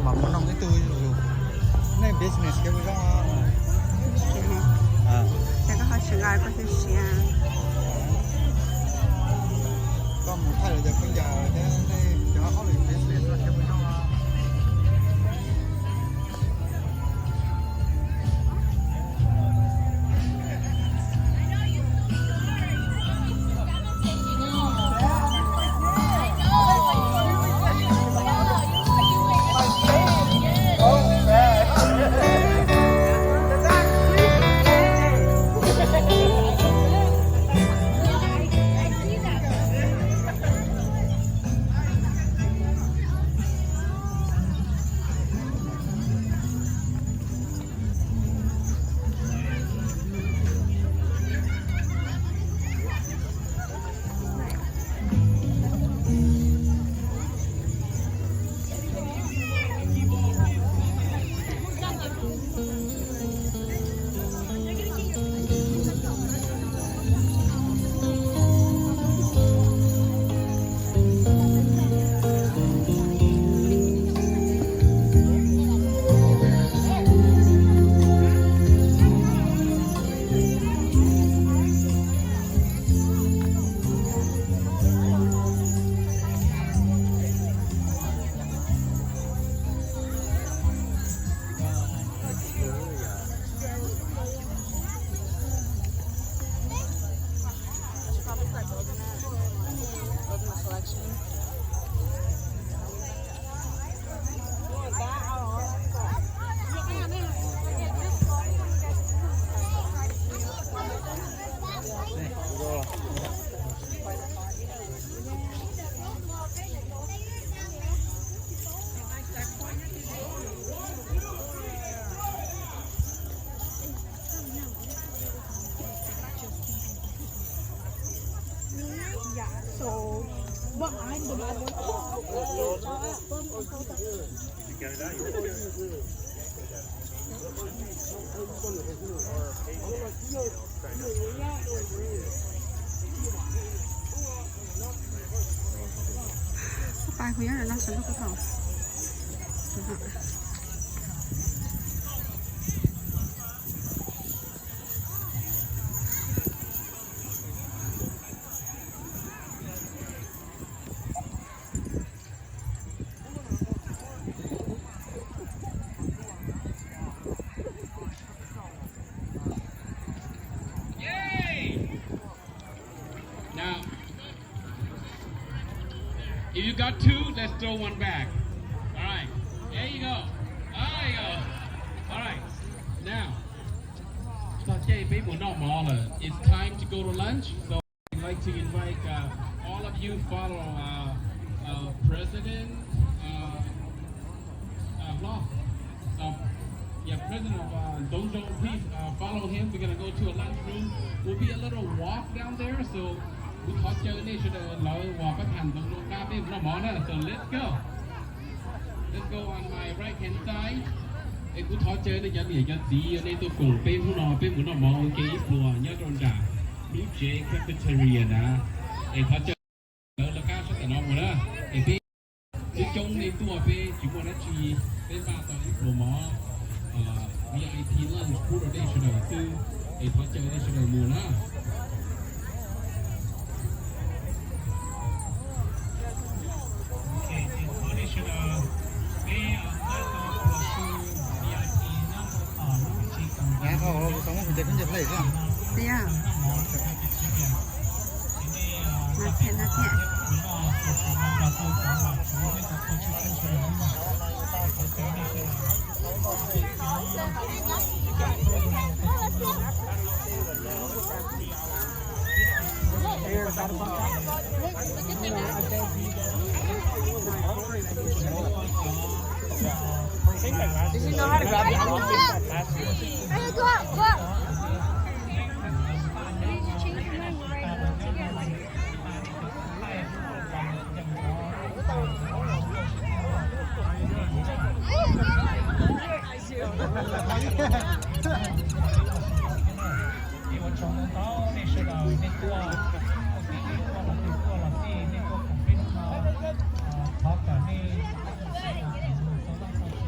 Mas mus noog ib tug, nej business kiag puas zoo? Ces koj ho tsis nqa koj thiaj siav. Koj mus thaij lawv cov khaub ncaws thiab nej cov hauj lwm business kiag puas zoo? Pais kuv nyob rau no sawv ntuj koj tau. Now, if you got two, let's throw one back. All right, there you go. There you go. All right, now, txog caij peb mus noj mov lawm. It's time to go to lunch. So I'd like to invite uh, all of you follow uh, uh, President uh, uh, Hlob. Uh, yeah, President of uh, Ntxoov Zoo, please uh, follow him. We're gonna go to a lunch room. Will be a little walk down there, so kuv thov caw nej sawv daws lawv uas pab tham Ntxoov Zoo qab peb mus noj mov na. So let's go. Let's go on my right hand side. Es kuv thov caw nej cov niam cov txiv nej tuaj koom peb hnub no peb mus noj mov ua ke ib pluag nyob rau nram lub tsev cafeteria na. Es thov caw lawv lawv qab sab tom no mus na. Es peb coob coob nej tuaj peb tsis muaj dab tsi, peb npaj tau ib pluag mov VIP lunch pub rau nej sawv daws xwb. Es thov caw nej sawv daws mus na. Tiag. Nas thiaj, nas thiaj. Ua tsaug ntau nej sawv daws nej tuaj, ua tib tuaj los twg tuaj los xij nej tuaj koom peb hnub no, thov kom nej tau laj tau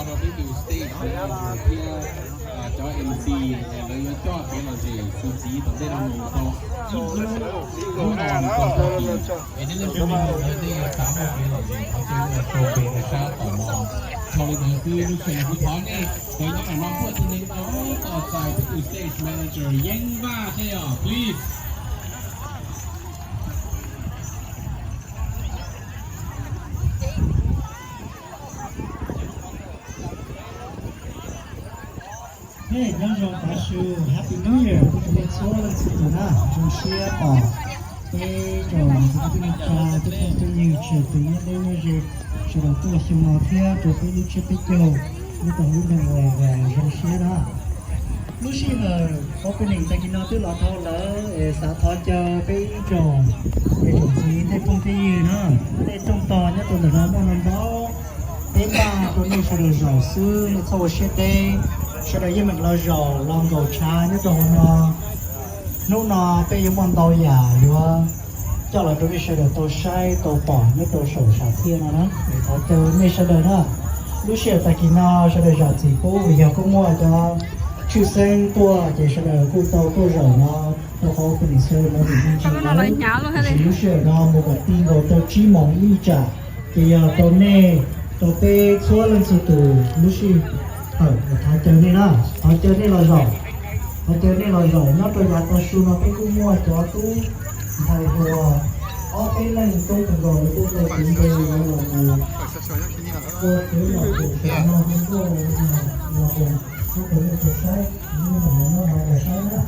Stage manager thiab cov M C lawv yuav coj kev lom zem txuas ntxiv tom ntej no mus tau ib hnub, hnub no mus tau tag kis. Es nej leej twg nyob nej yuav xav muaj kev lom zem qhov chaw no, tau npe rau sab tom no. Thaum li ntawd xwb lub sij hawm no kuv thov nej kom nyob ntawm no muaj tus neeg tau txais peb tus stage manager Yeeb Vaj thiab yog please. Hey, nyob zoo tav su, Happy New Year rau nej txhua leej txhua tus na. Zoo siab pom peb cov kwv tij neej tsa, cov phooj cov ywg txhua tus nyob deb nyob ze, sawv daws tuaj xyoo no thiab rau peb lub tsiab peb caug nyob rau lub neej uas zoo siab na. Lub sij hawm opening tag kis no twb los dhau lawm, es xav thov caw peb ib tsoom, es tsoom txiv thiab phooj thiab ywg na, nej rooj tog nyob rau ntawm no muaj no ntau, peb npaj rau nej sawv daws zaum xwb, nej txhob ua siab deb, sawv daws yeej meem los zaum los nkaum tshav nyob rau hauv no. Hnub no peb yuav muaj ntau yam yuav coj los rau nej sawv daws tau saib tau pom nyob rau saum sam thiaj no na. Thov caw nej sawv daws na, lub sij hawm tag kis no sawv daws zam txim pub vim yog kuj muaj cov tshwj xeeb tuaj ces sawv daws kuj tau tuaj zaum no rau qhov opening ceremony no me ntsis na. Tiam sis lub sij hawm no mus kom ti nkaus rau tsib moos ib tsam, ces yog rau nej, rau peb txhua leej txhua tus lub sij hawm, thov caw nej na, thov caw nej los zaum, thov caw nej los zaum. Nyob rau yav tav su no peb kuj muaj cov tub ntxhais hluas ob peb leeg tub kawg nkaus lawv tuaj tau kev npe yuav los mus ua kev lom zem no hu nkauj los mus, los mus, kuv qhia nej saib, nej mam li nyob no los saib na.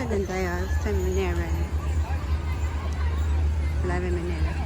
Ntawd seminary, library.